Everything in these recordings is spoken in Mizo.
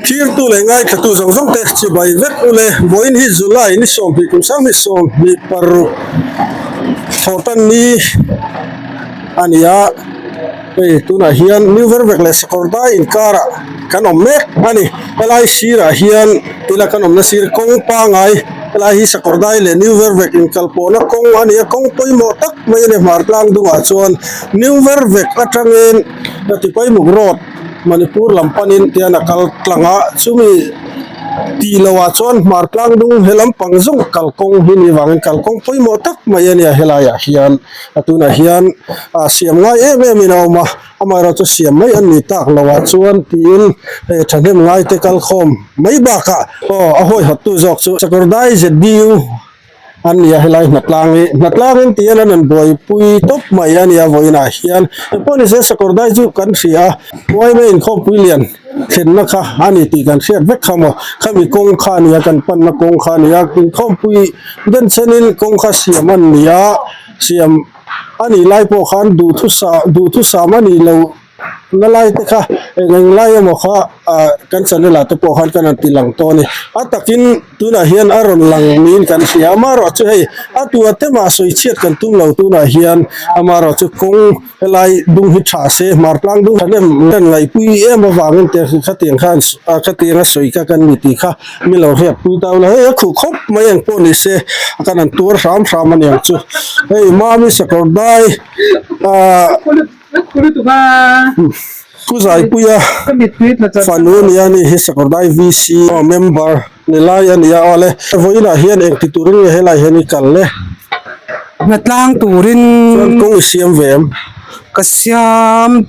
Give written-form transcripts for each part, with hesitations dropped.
Thirtu leh ngaithlatu zawng zawng te chibai vek ule vawiin hi July ni 20 kum sang ni 26 thawhtan ni a ni a hei tunah hian New Vervek leh Sakawrdai inkarah kan awm mek a ni helai sirah hian tila kan awmna sir kawng pangai helai hi Sakawrdai leh New Vervek inkalpawhna kawng a ni a kawng pawimawh tak mai a ni hmar tlang dungah chuan New Vervek atangin Tipaimuk Road Manipur lam panin tian a kal tlang a chumi tih loh ah chuan hmar tlang dung he lampang zawng kalkawng hi ni vangin kalkawng pawimawh tak mai a nia helaiah hian a tunah hian ah siam ngai em em in a awm a amaherawh chu siam mai an ni tak loh ah chuan tiin hei thahnem ngai te kalkhawm mai bakah aw a huaihawt tu zawk chu Sakawrdai ZDU An ni a helai hnatlang hi hnatlang in tih hian an rawn buaipui tawp mai a nia vawiinah hian engpawh ni se sakawrdai chu kan hria a uaime inkhawmpui lian thlenna kha a ni tih kan hriat vek kha maw khami kawng kha a ni a kan panna kawng kha a ni a inkhawmpui denchhenin kawng kha siam an ni a siam a nih lai pawh khan duhthusam duhthusam a nih loh. Na lai te kha eng eng lai emaw kha ah kan channel ah te pawh khan kan han ti lang tawh a ni a takin tunah hian a rawn lang niin kan hria amaherawh chu hei a tua te mah sawi chhiat kan tum lo tunah hian amaherawh chu kawng helai dung hi tha se hmar tlang dung thahnem kan ngaihpui em avangin te khatiang khan khatiang a sawi kha kan ni tih kha mi lo hriatpui ta ula hei a khuh khawp mai ang pawh ni se kan han tuar hram hram a niang chu hei mami sakawr dai ah. Pu Zaipuia fanu nia ni hi Sakawrdai VC member ni lai a ni a awle vawiinah hian engti turin nge helai hian i kal le? Hnatlang turin Chuan kawng i siam ve em? Ka siam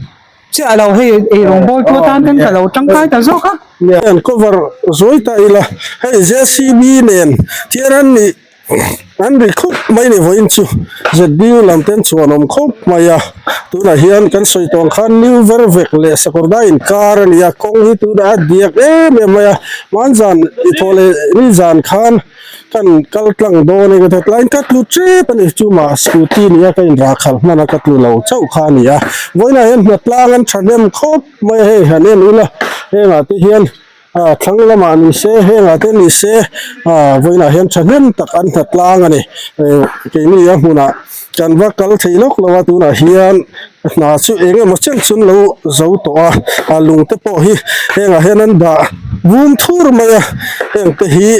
chiah lo hei eirawng bawl tu atan ten ka lo tangkai ta zawk a. Nia an cover zuai ta ila hei JCB nen thian an nih An ri khup mai ni vawiin chu ZBU lam te an chhuan awm khawp mai a tunah hian kan sawi tawng khan new ver vek leh sakawrdai inkar a ni a kawng hi tunah a diak em em mai a hmanzan i thawh leh nizan khan kan kal tlang dawn a ka tlaiin ka tlu tep a ni chumah scooty ni a ka inrah khalh hman a ka tlu lo chauh kha a ni a vawiinah hian hnatlang an thahnem khawp mai a hei han en ula hengah te hian. Ah thlang lamah ni se hengah te ni se ah vawiinah hian thahnem tak an hna tlang a ni eh keini a hmunah kan va kal thei lawk lo a tunah hian hna chu eng emaw chen chu an lo zo tawh a ah lung te pawh hi hengah hian an dah vum thur mai a heng te hi.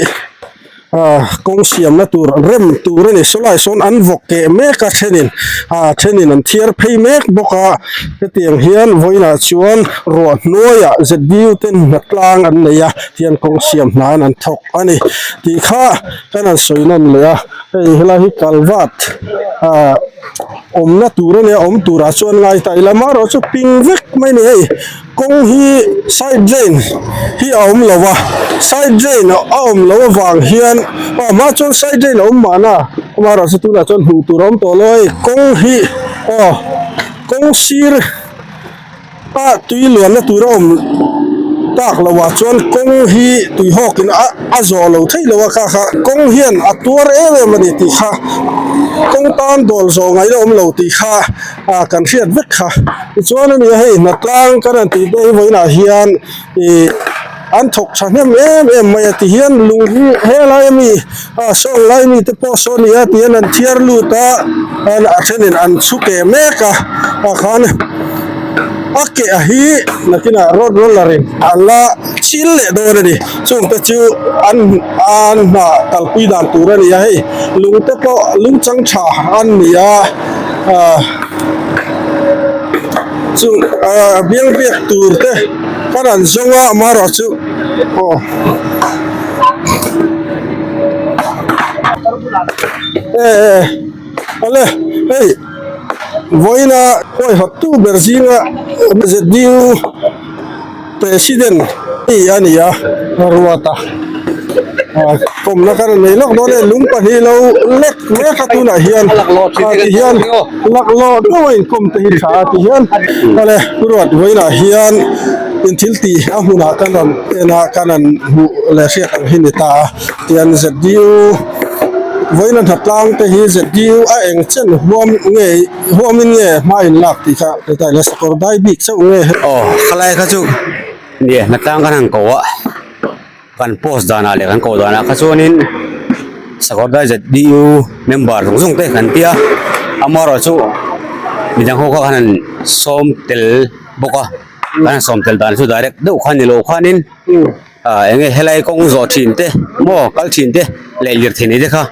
Ah kawng siamna tur rem tur a ni sawlai sawn an vawk keh mek a thenin ah thenin an thiar phei mek bawk a hetiang hian vawiinah chuan ruah hnuaiah ZBU ten hnatlang an nei a hian kawng siam hnan an thawk a ni tih kha kan han sawi nawn leh a hei helai hi kalvat ah awmna tur a nia awm turah chuan ngai ta ila amaherawhchu ping vek mai a ni hei. Kawng hi side drain hi a awm lo a, side drain a awm loh avang hian a hma chuan side drain a awm mahna amaherawhchu tunah chuan hmuh tur a awm tawh lo a hei kawng hi aw kawng sir a tui luanna tur a awm tak loh ah chuan kawng hi tui hawkin a a zawh lo theih lo a kha kha kawng hian a tuar em em a ni tih kha kawng tan dawl zawh ngaihna awm lo tih kha ah kan hriat vek kha. Tichuan a ni a hei hnatlang kan han tih te hi vawiinah hian ih an thawk thahnem em em mai a tihian lung hi helai ami ah sawn lai mi te pawh saw a ni a tihian an thiar lut a a thenin an chhu keh mek a tah khan a keh a hi nakinah road roller in an la chil leh dawn a ni chungte chu an an hna kalpui dan tur a ni a hei lung te pawh lung chang tha an ni a ah. Chu ah biang biak tur te kan han zawng a amaherawh chu aw e e awle hei vawiina huaihawt tu ber zinga ZDU President hi a ni a ruata ah kawmna kan nei lawk dawn e lung pahnih lo lek mek a tunah hian ah ti hian laklawh deuh a inkawm te hi tha a ti hian awle ruat vawiinah hian in thil tih a hmunah kan rawn en a kan han hmuh leh hriat ang hi ni ta a tian ZDU vawiina hnatlang te hi ZDU a eng chen huam nge Huamin nge hma in lak tih kha heta ila sakawr dai bik chauh nge he. Aw khalai kha chu Nia hnatlang kan han ko a kan post danah leh kan koh danah kha chuanin Sakawrdai ZDU member zawng zawng te kan tia amaherawhchu midang ho kha kan han sawm tel bawk a kan han sawm tel dan chu direct deuh kha ni lo khanin ah eng nge helai kawng zawh thin te maw kal thin te leh lirthei nei te kha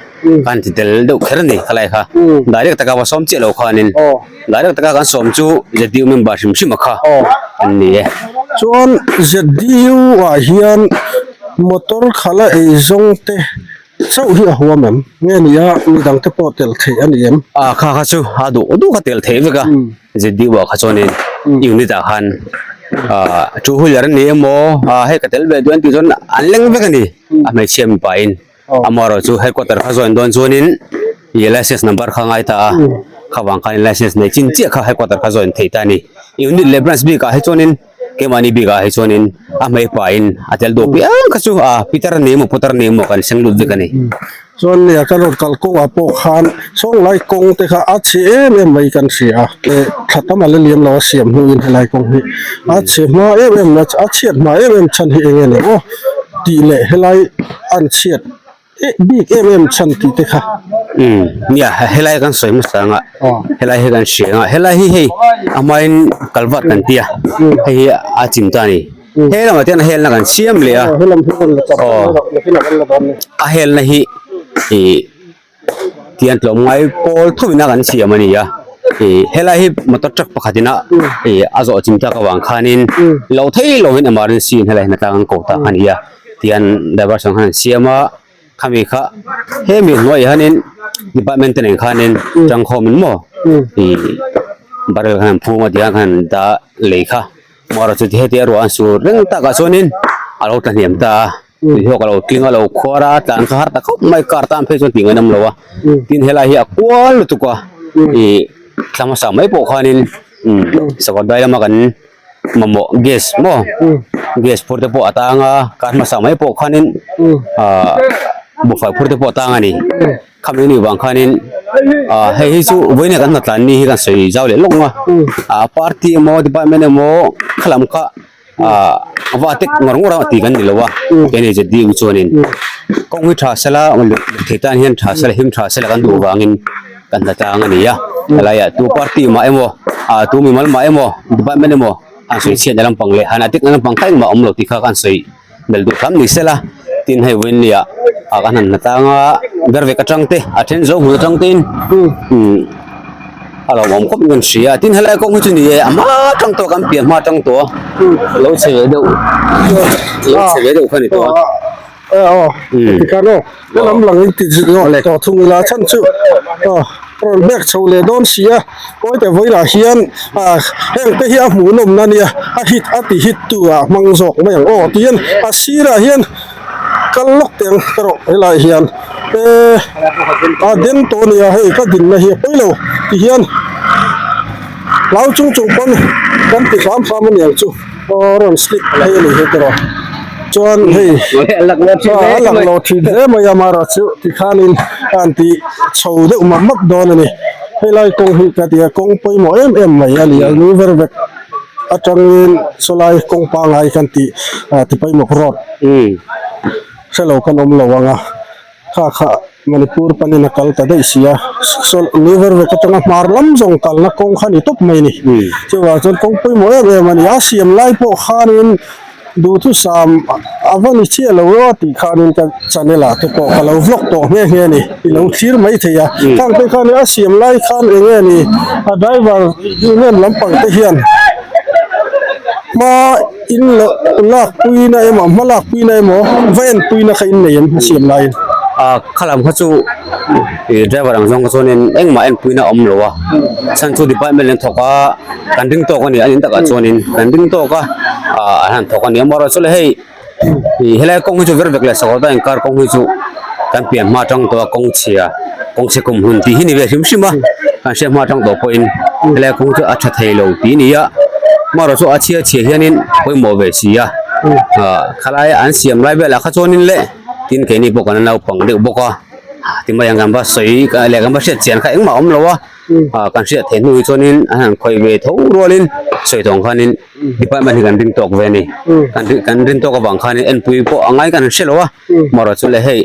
kan ti tel deuh kher a ni khalai kha direct taka va sawm chiah lo khanin direct taka kan sawm chu ZDU member hrim hrim a kha an ni e. Chuan ZDU ah hian motor khala ei zawng te chauh hi a huam em? Nge ni a midang te pawh tel theih a ni em? Ah kha kha chu a duh duh kha tel theih vek a ZDU ah kha chuanin unit ah khan ah two wheeler a ni emaw ah hei ka tel ve duh an tih chuan an leng vek a ni a hmeichhia mipa in amaherawh chu headquarter kha join dawn chuanin ih license number kha ngai ta a kha vang khan license nei chin chiah kha headquarter kha join theih ta a ni unit leh branch bik ah hi chuanin keimahni bik ah hi chuanin a hmeipa in a tel duh piang kha chu ah pitar a ni emaw putar a ni emaw kan seng lut vek a ni. Chuan nia ka rawn kal kawngah pawh khan sawnglai kawng te kha a chhe em em mai kan hria a, thla tam a la liam lo a siam hnuin helai kawng hi a chhe hma em em a chhiat hma em em chhan hi eng nge ni aw tih leh helai an chhiat bik em em chhan tih te kha. Umm nia helai kan sawi hmasa anga helai hi kan hria anga helai hi hei a hmain kalvat kan tia hei hi a chim ta a ni he lamah te hian a helna kan siam leh a aw a helna hi ih tian tlawm ngai pawl thawina kan siam a ni a ih helai hi motor truck pakhat ina ih a zawh chim tak avang khanin lo thei lovin emergency in helai hian a tlang an ko ta a ni a tian driver sawn khan an siam a khami kha hemi hnuaiah hianin department te nen khanin tangkhawmin maw ih barrel khan an phum a tiang khan an dah lei kha Mara chu heti a ruah an sur reng takah chuanin a lo tla hniam ta a tuihawk a lo tling a lo khuar a tlan kha har ta khawp mai car tan phei chuan tih ngainam lo a tin helai hi a kual lutuk a ih thla hmasa mai pawh khanin sakawr dai lama kan mamawh gas maw gas phur te pawh a tang a car hmasa mai pawh khanin ah buhfai phur te pawh a tang a ni. Khami ni vang khanin ah hei hi chu vawiin kan hnatlan ni hi kan sawi zau leh lawk ang a ah party emaw department emaw khalam kha ah va tek ngawr ngawr a tih kan ni lo a keini ZDU chuanin kawng hi tha sela thei tan hian tha sela him tha sela kan duh vangin kan hnatlang a ni a helaiah tu party mah emaw ah tu mimal mah emaw department emaw an sawi chhiatna lampang leh han a tek na lampang kha engmah a awm lo tih kha kan sawi. Bel duh hram ni sela tin hei vawiin nia ah kan han hna tlang a bervek atang te a then zo hmun atang te in umm a lo awm khawp in kan hria tin helai kawng hi chu ni e a hma atang tawh kan pian hma atang tawh a lo chhe ve deuh lo chhe ve deuh kha ni tawh a. Aw tikhan aw helam lang in ti tawh thung ila chhan chu aw. Rawn bek chho leh dawn si a, Kawite vawilah hian ah heng te hi a hmuhnawmna nia a hit a ti hit tu ah hmang zawk mai ang aw tiin a sirah hian kal lawk teh ang ka rawh helaiah hian eh a den tawh a nia hei ka dinna hi a pawi lo ti hian hlau chung chung pawn kan ti hram hram a niang chu aw rawn slip phei a ni hi ka rawh chuan hei a lang lo thin hle mai a amaherawhchu tikhanin a han tih. Chho deuh map map dawn a ni. Helai kawng hi ka ti a, kawng pawimawh em em mai a ni a, lu ver vek atangin sawlai kawng pangai kan tih ah Tipaimawk road hrelo kan awm lo ang a, kha kha Manipur panin a kal ta daih si a, saw lu ver vek atanga hmar lam zawng kalna kawng kha ni tawp mai a ni. Chuvang chuan kawng pawimawh em em a ni a, siam lai pawh khanin. Duhthusam a va ni chiah lo a tih khanin ka channel ah te pawh ka lo vlog tawh nghe nghe a ni, i lo thlir mai thei a. Khang te khan a siam lai khan eng nge ni a driver union lampang te hian hma in lo lak pui na emaw hma lak pui na emaw va en pui na kha in nei em a siam laiin. A khalam kha chu ih driver ang zawng kha chuanin engmah en pui na a awm lo a, chhan chu department an thawk a. Kan ring tawk a ni a nin takah chuanin kan ring tawk a ah an han thawk a ni a amaherawhchu chu le hei ih helai kawng hi chu ver vek leh sakawr inkar kawng hi chu kan pian hma atang tawh a kawng chhia kawng chhe kum hun tih hi ni ve hrim hrim a kan hriat hma atang tawh pawhin helai kawng chu a tha thei lo tih a ni a amaherawhchu a chhia chhia hianin pawimawh ve si a ah khalai an siam lai velah kha chuanin le tin keini pawh kan la naupang deuh bawk a. Ti mai ang kan va sawi leh kan va hriat chian kha engmah a awm lo a, kan hriat theih hnu hi chuanin an han khawih ve tho rualin sawi tawng khanin department hi kan ring tawk ve a ni. Kan kan rin tawk avang khanin enpui pawh a ngai kan han hre lo a, amaherawh chu le hei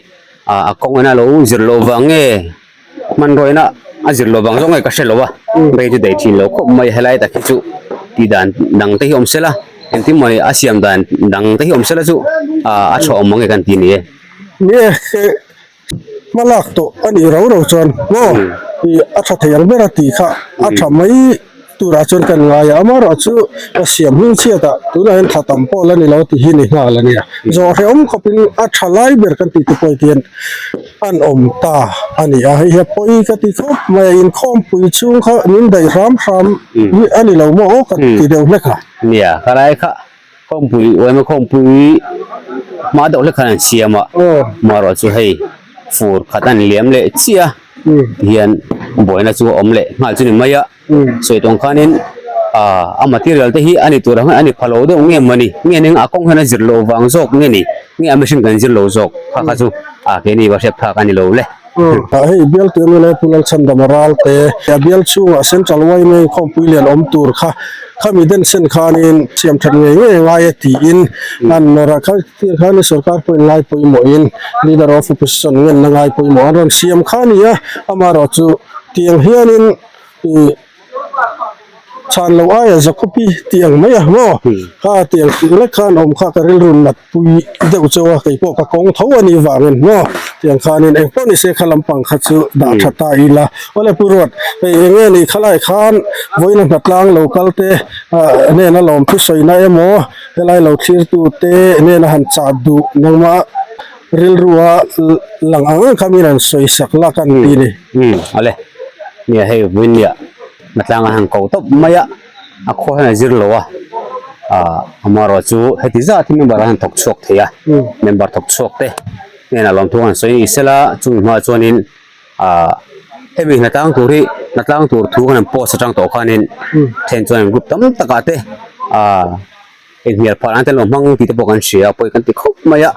a kawng ina lo zir loh vang nge hmanraw ina a zir loh vang zawk nge ka hre lo a, hei chu daih thin lo khawp mai helai tak hi chu tih dan dang te hi awm sela engtin mawni a siam dan dang te hi awm sela chu a tha awm ang nge kan ti ni e. Ni e, hma lak tawh a nih rau rau chuan maw ih a tha thei ang ber a tih kha a tha mai turah chuan kan ngai a amaherawh chu a siam hming chhiat ah tunah hian thla tam pawh la ni lo tih hi ni nghal a nia zawh hrehawm khawpin a tha lai ber kan tih te pawh hian an awm ta a ni a hei hi a pawi ka ti khawp mai a inkhawmpui chhung kha min daih hram hram hi a ni lo maw aw ka ti deuh hlek a. Nia ka lai kha Khawmpui uaima khawmpui hma deuh hlek khan an siam a, marawh chu hei fur khat an liam leh chiah a tihian buaina chu a awm leh nghal chu ni mai a, sawi tawng khanin ah a material te hi a ni tur ang a ni pha lo deuh nge mawni nge ning a kawng hian a zir loh vang zawk nge ni nge a mihring kan zir lo zawk kha kha chu ah keini va hriat phak a ni lo le. Hei bial tih ange lai Pu Lalchhandam a ral te a bial chhungah Central yma khawmpui lian awm tur kha khami den sen khanin siam that ngei ngei angai a tiin an nawr a kha tir khan sorkar pawhin ngai pawimawhin Leader of Opposition ngenna ngai pawimawh an rawn siam kha a ni a amaherawh chu tiang hianin ih Chhan loh aia Jacobi tih ang mai a maw? Kha tiang tih lek khan awm kha ka rilru nat pui deuh chauh a, kei pawh ka kawng tho a nih vangin maw? Tiang khanin eng pawh ni se kha lampang kha chu dah tha ta ila. Awle Pu Ruat, hei eng nge nih khalai khan vawiin a hnatlang lo kal te hnena lawm thusawina emaw helai lo thlirtu te hnena han chah duh nangmah rilrua lang ang ang kha min han sawi sak la ka an ti ni. Umm awle, nia hei vawiin nia. Hmatlang a han ko tawp mai a, a khaw hian a zir lo a, ah amaherawh chu heti zat hi member an han thawk chhuak thei a, member thawk chhuak te hnenah lawmthu an sawi ni sela chumi hmaah chuanin ah hemi hnatlang tur hi hnatlang tur thu kan han post atang tawh khanin then chuan group tam takah te ah inhnial phah nan te an lo hmang tih te pawh kan hria a pawi kan ti khawp mai a,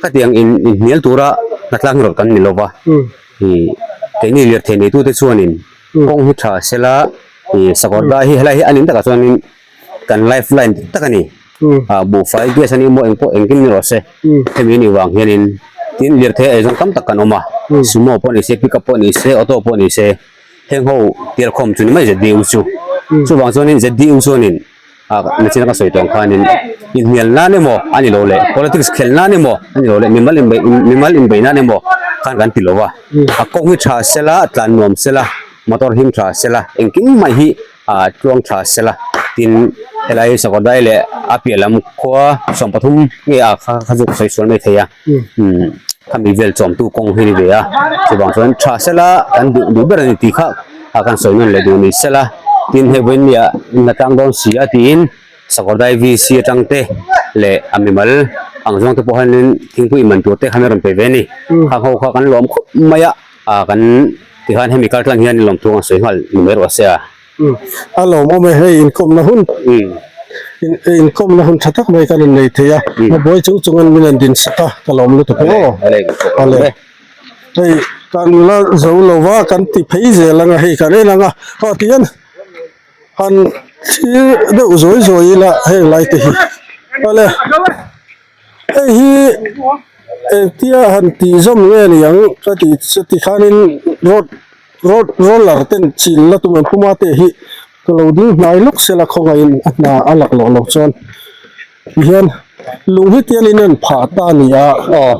khatiang in inhnial tura hnatlang erawh kan ni lova ih keini lirthei neitute chuanin. Kawng hi tha sela ih sakawr dai hi helai hi a nin takah chuanin kan life line dik tak a ni ah buhfai gas a ni maw engpawh engkim ni rawh se hemi anih vang hianin tin lirthei ei zawng tam tak kan awm a sumo pawh ni se pickup pawh ni se auto pawh ni se heng ho tirkhawm chu ni mai zdu chu chuvang chuanin zdu chuanin. Ah nachina ka sawi tawng khanin inhnial nan emaw a ni lo leh politics khelh nan emaw a ni lo leh mimal inbeih mimal inbeih nan emaw khan kan ti lo va a kawng hi tha sela tlan nuam sela motor him tha sela engkim mai hi ah tluang tha sela tin helai sakawrdai leh a piah lam khua 13 nge ah kha kha chu ka sawi sual mai thei a umm khami vel chawmtu kawng hi a ni ve a chuvang chuan tha sela kan duh duh ber a ni tih kha a kan sawi nawn leh duh ni sela tin hei vawiin nia in la tlang dawn si a tiin sakawrdai VC atang te leh a mimal ang zawng te pawh hianin thingpui man tur te khan a rawn pe ve a ni khang ho kha kan lawm khawp mai a ah kan tikhan hemi kal tlang hian lawmthu ang sawi nghal ni mai rawh se a. A lawmawm e hei inkawmna hun inkawmna hun tha tak mai kan innei thei a a buai chung chungin min han din sak a ka lawm lutuk e aw ale hei kan la zo lo va kan ti phei zel anga hei kan en anga aw tihian han thlir deuh zawi zawi ila heng lai te hi ale hei hi engtia han tih zawm nge ni ang ka tih chu tikhanin road road roller ten chin la tum an puma te hi ka lo ding hnai lawk sela khawngaihin a hna a lak loh loh chuan tihian lung hi tianin an phah ta a ni a aw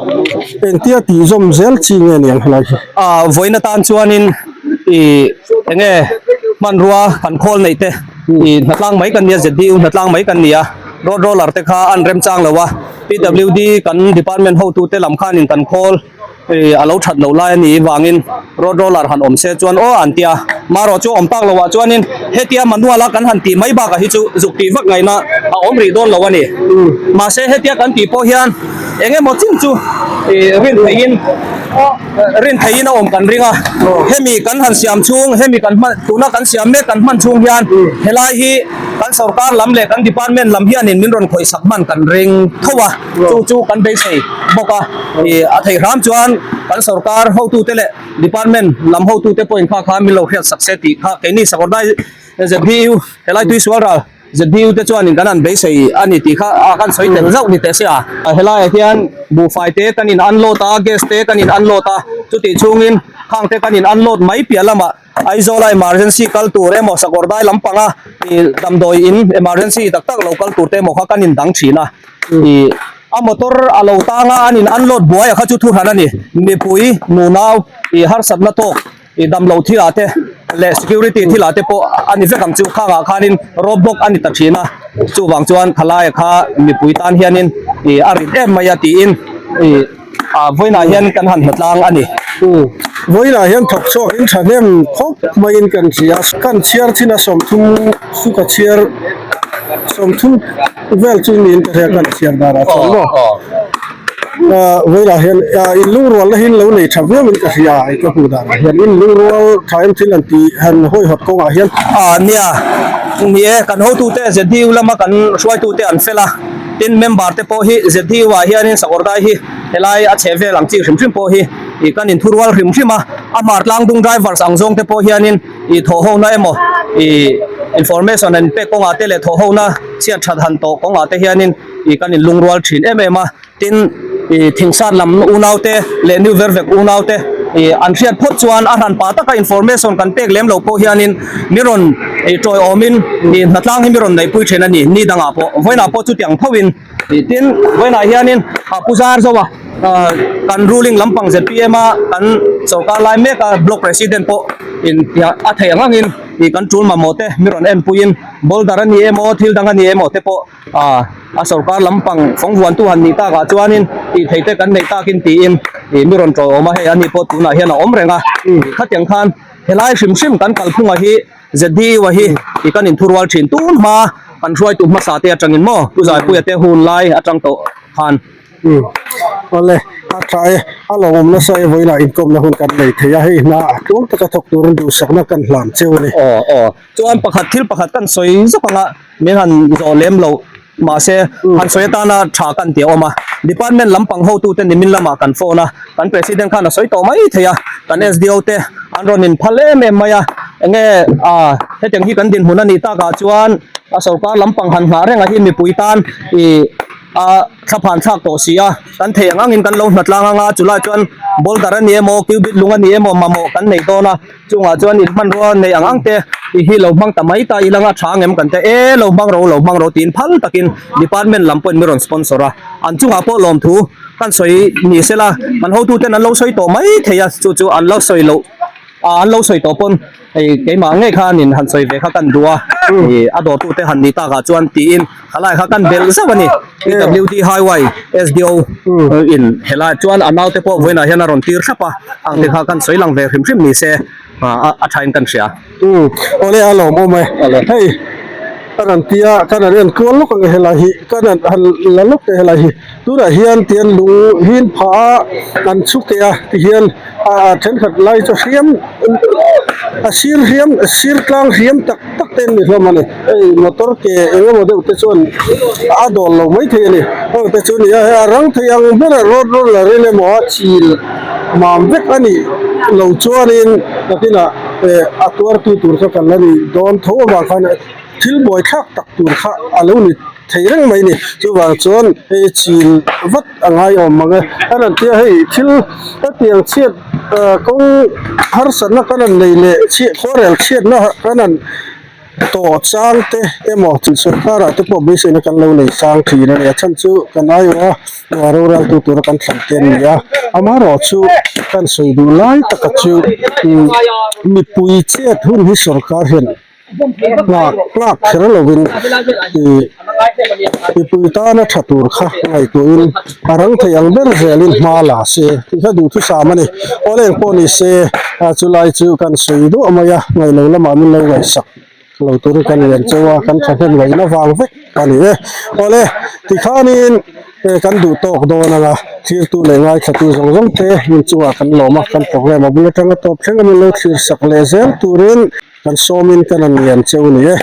engtia tih zawm zel chi nge ni ang helai hi. Ah vawiin atan chuanin ih enge hmanrua kan khawl neih te ih hnatlang mai kan nia ZDU hnatlang mai kan ni a road roller te kha an remchang lo a PWD kan department hotute lam khanin kan khawl ih a lo that loh lai a nih vangin road roller han awm se chuan aw an tia. Marawh chu awm tak loah chuanin hetia manual a kan han tih mai bakah hi chu zuk tih vak ngaihna a awm rih dawn lo a ni. Mahse hetia kan tih pawh hian eng emaw chin chu ih rin theihin rin theihin a awm kan ring a. Hemi kan han siam chhung hemi kan hman tuna kan siam mek kan hman chhung hian helai hi kan sorkar lam leh kan department lam hianin min rawn khawih sak hman kan ring tho a. Chu chu kan beisei bawk a. Ih a theih hram chuan kan sorkar hotute leh Department lam hotute pawhin kha kha min lo hriat sak se tih kha keini Sakawrdai ZDU helai Tuisual ral ZDU te chuanin kan han beisei a ni tih kha a kan sawi tel zauh ni teh se a. Helaiah hian buhfai te kan in unload a, gas te kan in unload a, chutih chhungin khang te kan in unload mai piah lamah Aizawla emergency kal tur emaw Sakawrdai lampanga ih damdawi in emergency tak tak lo kal tur te emaw kha kan in dang thin a ih A motor a lo tang a, an in unload buai a kha chu thuhran a ni. Mipui, nunau, ih harsatna tawk, ih damlo thilah te leh security thilah te pawh a ni vek ang chu. Khangah khanin road block a ni ta thin a, chuvang chuan khalaia kha mipui tan hianin ih a rit em mai a tiin ih ah vawiinah hian kan han hna tlang a ni. Vawiinah hian thawk chhuak in thahnem khawp maiin kan hria. Kan chhiar thin a 30 suka chhiar 30 Vel chu niin ka hria kan chhiar danah chuan maw vawilah hian in lungrual na hi in lo nei tha viau in ka hria i ka hmuh danah hian in lungrual tha em thil an tih han hawihawt kawngah hian. Nia ni e kan hotute ZDU lama kan hruaitute an fel a tin member te pawh hi ZDU ah hianin Sakawrdai hi helai a chheh vel ang chi hrim hrim pawh hi ih kan inthurual hrim hrim a a hmar tlangdung drivers ang zawng te pawh hianin ih thawhhona emaw ih information an pek kawngah te leh thawhhona chhiat that han tawh kawngah te hianin ih kan inlungrual thin em em a, tin ih thingsat lam unau te leh new vervek unau te ih an hriat phawt chuan a hran pah taka information kan pek lem loh pawh hianin mi rawn ih tawiawmin ih hnatlang hi mi rawn neihpui thin a ni, ni dangah pawh vawiinah pawh chutiang tho in. Tin, vawiinah hianin Pu Zarzoa kan ruling lampang zpm a kan sorkar lai mek a block president pawh in a theih ang angin ih kan tul mamawh te mi rawn enpuiin boulder a ni emaw thil dang a ni emaw te pawh ah a sorkar lampang fawng vuantu han nih takah chuanin tih theih te kan neih takin tiin ih mi rawn tawlawm a hei ani pawh tunah hian a awm reng a khatiang khan helai hrim hrim kan kalphungah hi ZDU a hi i kan inthurual thin tun hma kan hruaitu hmasa te atangin maw Pu Zaipuia te hun lai atang tawh khan. Umm awle a tha e a lo awm nasa e vawiinah inkawmna hun kan nei thei a hei hna a tlawm taka thawk turin duhsakna kan hlan cheu a ni. Aw aw chuan pakhat thil pakhat kan sawi zawk anga min han zawh lem loh Mahse, han sawi atana tha kan tih a awm a, Department lampang hotute nimin lamah kan phone a, kan President khan a sawi tawh mai thei a, kan SDO te an rawn inphal em em mai a, enge ah hetiang hi kan dinhmun a nih takah chuan a sorkar lampang han nghah reng a hi mipui tan ih a thlaphan thlak tawh si a, kan theih ang angin kan lo hna tlang anga chulai chuan boulder a ni emaw cubit lung a ni emaw mamawh kan nei dawn a. Chungah chuan in hmanrua nei ang ang te i hi lo hmang ta mai ta i langa tha ang em kan te e lo hmang ro lo hmang ro tiin phal takin department lam pawhin min rawn sponsor a an chungah pawh lawmthu kan sawi ni sela kan hotu ten an lo sawi tawh mai thei a chu chu an lo sawi loh ah an lo sawi tawh pawn hei keimah ngei khanin han sawi ve kha kan duh a ih a dawrtu te han ni takah chuan tiin Khalai kha kan belh zauh a ni. PWD Highway SDO in helai chuan a naute pawh vawiinah hian a rawn tir thlap a, ang te kha kan sawi lang ve hrim hrim ni se a thain kan hria. Umm awle a lawmawm e. Hei ka rawn tia ka rawn en kual lawk ang e helai hi ka rawn han la lawk teh helai hi tunah hian tian lung hin phah a an chhuk teh a tihian a thenkhat lai chu hriam a sir hriam sir tlang hriam tak tak te an ni hlawm a ni. Hei motor ke eng emaw deuh te chuan a dawl lo mai thei a ni heng te chu a ni a hei a rang thei ang ber a road roller in emaw a chil mam vek a nih lo chuanin nakinah eh a tuartu tur kha kan la ni dawn tho avang khan thil buai thlak tak tur kha a lo ni thei reng mai a ni chuvang chuan hei chil vat a ngai awm mang e a rawn tia hei thil hetiang chhiat ah kawng harsatna kan han nei leh chhiat khuarel chhiatna kan han. Tawh chang te emaw sorkar ah te pawh beiseina kan lo nei sang thin a ni a chhan chu kan aiawh a roreltu tura kan thlan te an ni a amaherawh chu kan sawi duh lai taka chu mipui chet hun hi sorkar hian nghak nghak kher lovin ih mipui tana tha tur kha ngaihtuahin a rang thei ang ber zelin hma la se tih kha duhthusam a ni awle engpawh ni se. A chulai chu kan sawi duah mai a, ngaihlo lamah min lo ngaihsak lo turin kan lian chauh a, kan thahnem ngaihna vang vek a ni e. Awle, tikhanin kan duh tawk dawn anga thirtu leh ngaithlatu zawng zawng te min chungah kan lawm a, kan program a bul atanga tawp thleng a min lo thlir sak leh zel turin kan sawmin kan rawn lian chauh a ni e.